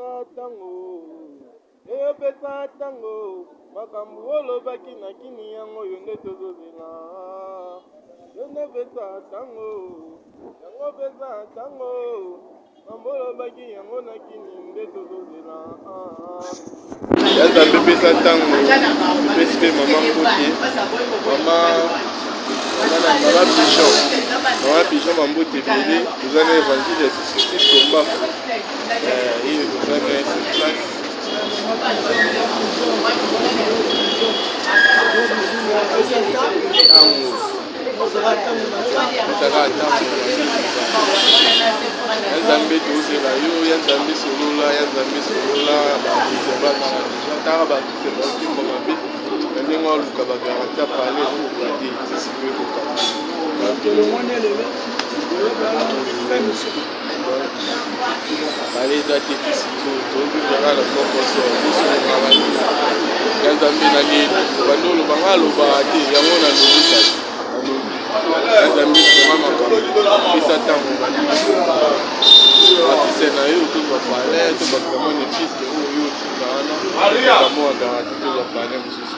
pesa tango, eyo pesa tango, makambo olobaki na kini yango yo nde tozozela. Yo nde pesa tango, yango pesa tango, mambo olobaki yango na kini nde tozozela. Ya Nzambe pesa ntango topesi mpe mama mbote mama mama pigeon mama pigeon bambote ebele toza na évangile ya 66 combat ye toza na ye sur place ntango Ezalaka ntango ya Nzambe tozela yo, ya Nzambe solola, ya Nzambe solola, baartiste bazala deja tala baartiste baokimba mabe na ndenge aluka bagaranti ya palais ekokoka te ti sikoyo ekokaka. Bale eza te ti sikoyo tozovivre kaka na kokoso bosololaka nini ya nzambe na leli bando oloba nga alobaka te yango nalobi kasi nalobi ya nzambe songa makambo pesa ntango artiste na yo tozwa palais to bato bamoni fiske oyo yo otinda wana bamwa garanti tozwa palais mosusu.